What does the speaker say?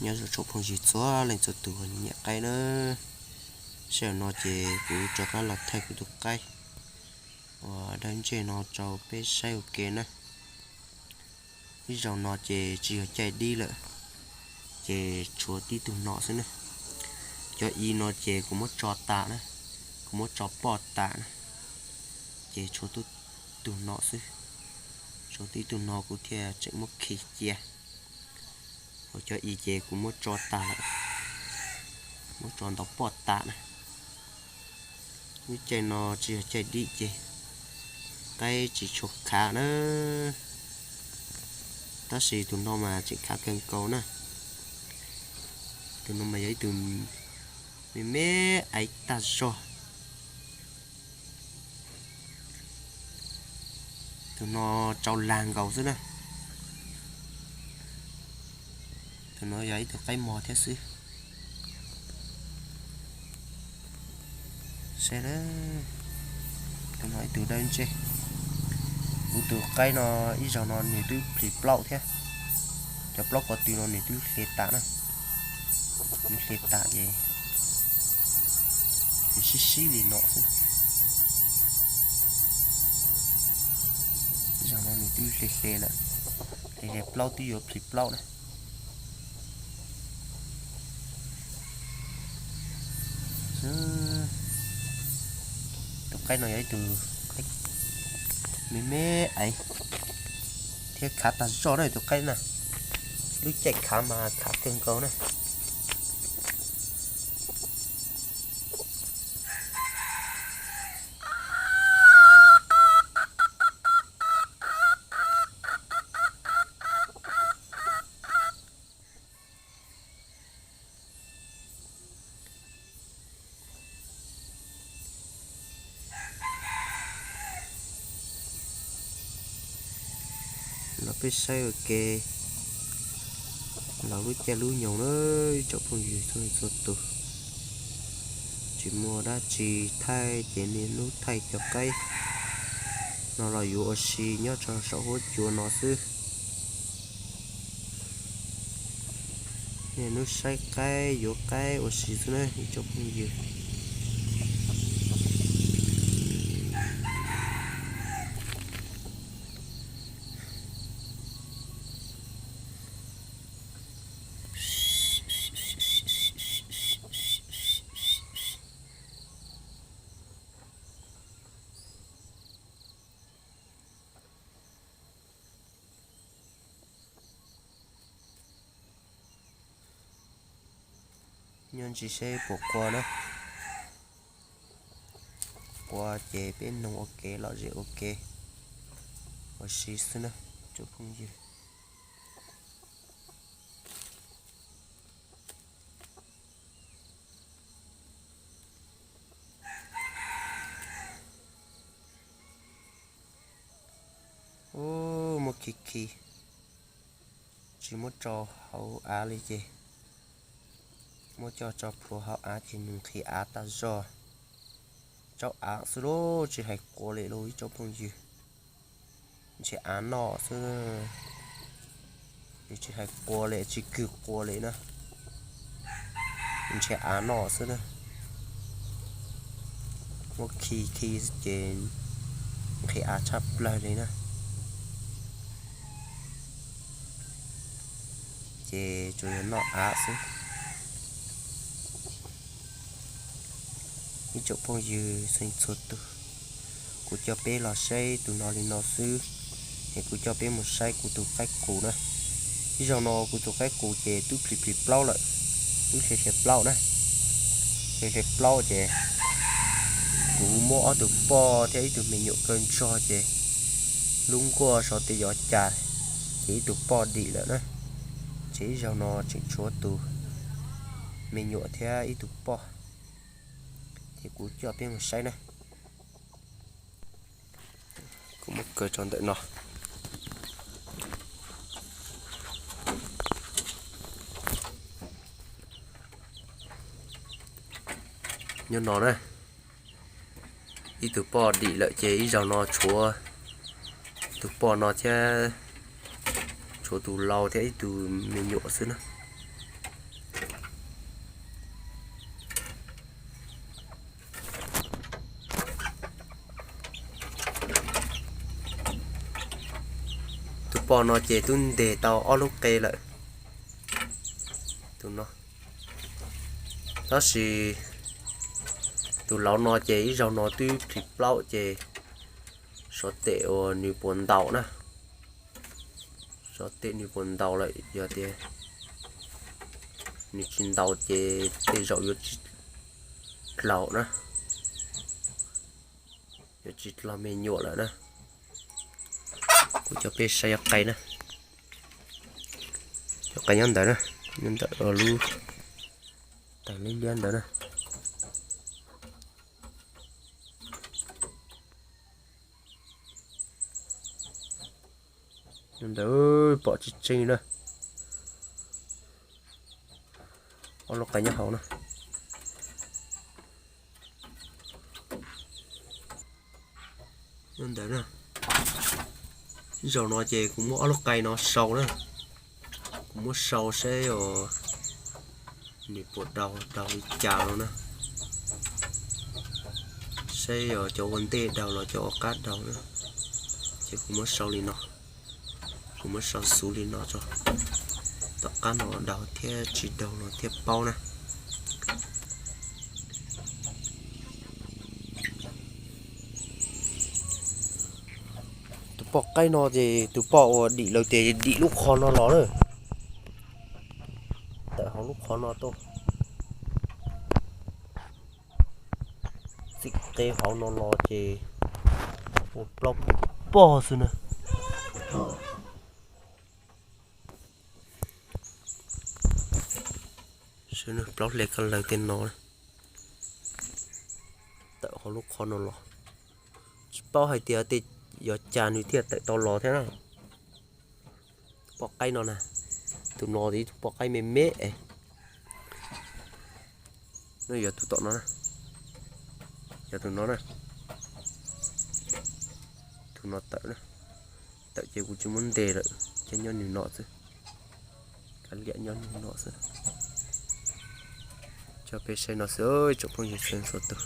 Nyob zoo tsoom phooj ywg txhua leej txhua tus uas nyiam qaib na, sij hawm no ces kuv rov qab los thaij kuv tus qaib uas dawb ntseg no rau peb saib ua ke na. Ib zaug no ces tsis yog caij dib lawm, ces tshuav tib tug no xwb na. Cov i no ces kuv muab tso tas na, kuv muab tso poj tas na, ces tshuav tib tug no xwb. Tshuav tib tug no kuv thiaj tseem muab khi cia. Hos cov i ces kuv muab tso tas lawm, muab tso ntaus poj tas na. Lub caij no tsis yog caij dib ces qaib tsis tshua khav na, tab sis tus no mas tseem khav kawg nkaus na. Tus no mas yog ib tug me me aiv tag zog. Tus no tsau lag nkaus xwb na. Tus no yog ib tug qaib mog thiab xwb. Saib, tus no ib tug dawb ntseg. Kuv tus qaib no ib zaug no nws twb plhis plaub thiab. Cov plaub ko tw no nws twb hle tas na. Nws hle tas ces nws sib sib li no xwb. Ib zaug no nws twb hle hle lawm, hle hle plaub twb yuav plhis plaub na. Tus qaib no yog ib tug qaib me me aiv thiab khav tag zog na tus qaib na. Lub caij khav mas khav kawg nkaus na. Los peb saib ua ke los lub caij lub nyoog na, ib tsoom phooj ywg txhua leej txhua tus. Tsis muaj dab tsi thaij ces niaj hnub thaij cov qaib no los yuav ua si nyob rau saum huab cua no xwb. Niaj hnub saib qaib yuav qaib ua si xwb na ib tsoom phooj ywg. Nyob ntsis seb puas qua na. Qua ces peb noog ua ke lom zem ua ke ua si xwb na tsoom phooj ywg. Ub, muab khi khi, tsis muab tso hauv av li ces, muab coj tso plhuav hauv av ces nws nqhis av tag zog. Tsaub av xwb lauj, tsis hais qua li lauj ib tsoom phooj ywg. Ntshe av noj xwb, nws tsis hais qua li, tsis kwg qua li na. Ntshe av noj xwb na. Muab khi khi ces nqhis av tshaj plaws li na. Ces tsuas yog noj av xwb. Ib tsoom phooj ywg txhua leej txhua tus, kuv coj peb los saib tus no li no xwb, es kuv coj peb mus saib kuv tus qaib qus na. Ib zaug no kuv tus qaib qus ces twb plhis plhis plaub lawm, twb hle hle plaub na. Hle hle plaub ces kuv muab ob tug poj thiab ib tug me nyuam kaw ntsog ces lub nkuaj sov tes yov cas ces ib tug poj dim lawm na. Ces ib zaug no tseem tshuav tus me nyuam thiab ib tug poj, ces kuv coj peb mus saib na. Kuv muab kaw tso ntawm no. Nyob no na, ib tug poj dim lawm ces ib zaug no tshuav tus poj no thiab, tshuav tus lau thiab ib tug me nyuam xwb na. Poj no ces twb nteg tau ob lub qe lawm. Tus no, tab sis tus laus no ces ib zaug no twb plhis plaub ces xyov tes uas nws puas ntaus na. Xyov tes nws puas ntaus lawm, yog tias nws tsis ntaus ces tej zaum yuav tsis dlaus na, yuav tsis dlaus me nyuam lawm na. Kuv coj peb saib cov qe na. Cov qe nyob ntawd na, nyob ntawm lub tag liab liab ntawd na. Nyob ntawd pom tsis tseeb na. Ob lub qe nyob hauv na. Nyob ntawd na. Zaum no ces kuv muab ob lub qe no sau na. Kuv muab sau saib os, nws puas daug, daug li cas no na. Saib os, cov ua ntej daug los cov ua qab daug na. Ces kuv muab sau li no, kuv muab sau xov li no tso. Tom qab no daug thiab tsis daug los thiaj paub na. Tus poj qaib no ces tus poj uas dim lawm ces dim lub qhov no los na. Tawm hauv lub qhov no tuaj, txij qe hauv no los ces ua plaub pog xwb na. Plaub hle koj lawv tej no, tawm hauv lub qhov no los. Tsis paub hais tias tej yuav cas nws thiaj tawm tau los thiab na. Poj qaib no na, tus no ib tug poj qaib me me es. No yog tus tom no, yog tus no na. Tus no tawm, tawm ces kuv tsis muab ntes lawm, ces nyob nws no xwb. Kav liam nyob nws no xwb. Coj peb saib no xwb tsoom phooj ywg txhua tus.